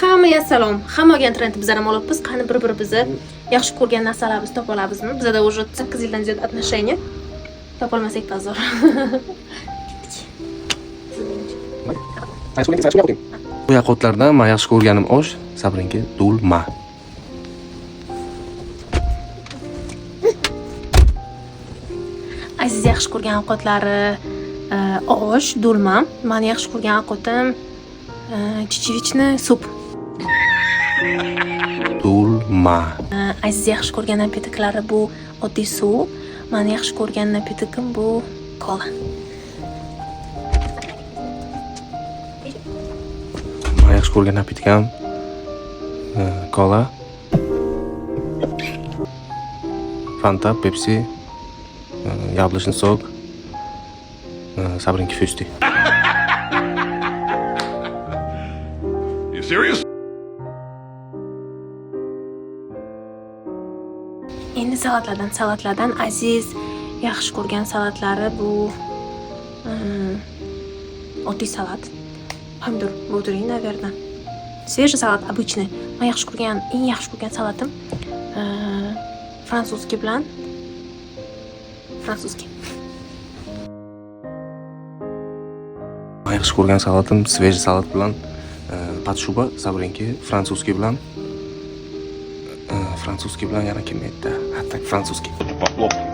Hammaga salom. Hamma olgan trend bizlar ham olibmiz. Qani bir-birimizni yaxshi ko'rgan narsalarimizni topa olamizmi? Bizada уже 8 yildan ziyod отношения. Topolmasak позор. Bu yoqutlardan man yaxshi ko'rganim osh, Sabrinki do'lma. Aziz yaxshi ko'rgan ovqatlari osh, do'lma. Mani yaxshi ko'rgan ovqatim чечевичный суп. Do'lma. Aziz yaxshi ko'rgan напиток lari bu oddiy suv. Mani yaxshi ko'rgan напиток im bu kola. Man yaxshi ko'rgan напитка m kola, Fanta, Pepsi, яблочный сок, Sabrinki Fusti. You serious? Endi salatlardan Aziz yaxshi ko'rgan salatlari bu oddiy salat. Pomidor bo'ldiring, наверное. Свежий салат обычный. Men yaxshi ko'rgan, eng yaxshi ko'rgan salatim французский bilan французский. Man yaxshi ko'rgan salatim свежий salat bilan patshuba, Sabrinki французский bilan, французский bilan yana kim aytdi? Ha, так, французский. Похлопки.